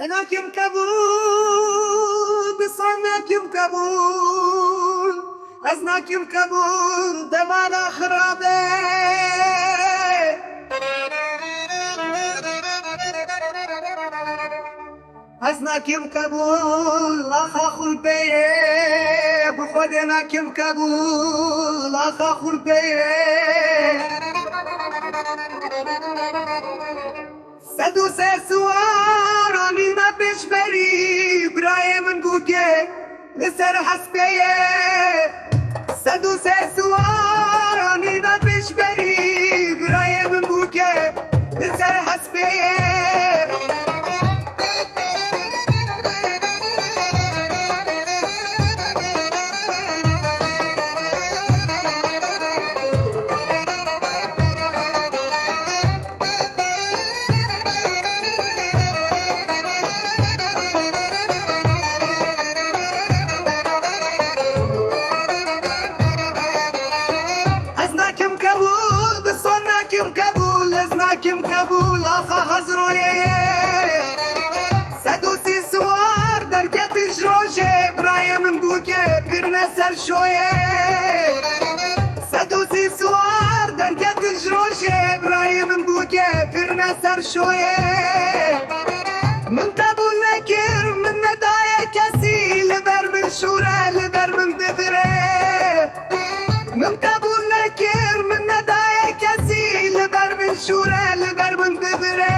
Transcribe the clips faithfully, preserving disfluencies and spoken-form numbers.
Ez nakim qebûl, bi sed nakim qebûl. Ez nakim qebûl, demana xirabe. Ez nakim qebûl, axa xulpeyê. Bi Xwedê nakim qebûl, axa xulpeyê. Sed û sê siwar anî me pêşberî, birayê min bûkê li ser hespê ye. Sed û sê siwar anî me pêşberî, birayê min bûkê li ser hespê ye. Ez nakim qebûl, bi sed nakim qebûl, ez nakim qebûl, axa Hezroyê. Sed û sî siwar derketin ji rojê, birayê min bûkê kirine ser şoyê. Sed û sî siwar derketin ji rojê, birayê min bûkê kirine ser şoyê. Min qebûl nekir, min nedaye kesî, li ber min şûre, li ber min bibire. Min qebûl nekir, min nedaye kesî, li ber min şûre, li ber min bibire.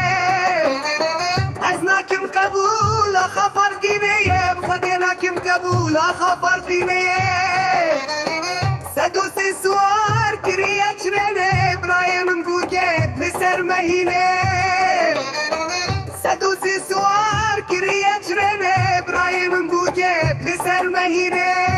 Ez nakim qebûl, axa Farqînê ye, bi Xwedê nakim qebûl, axa Farqînê ye. Sed û sî siwar kiriye çirênê, birayê min bûkê li ser mehînê. Sed û sî siwar kiriye çirênê, birayê min bûkê li ser mehînê.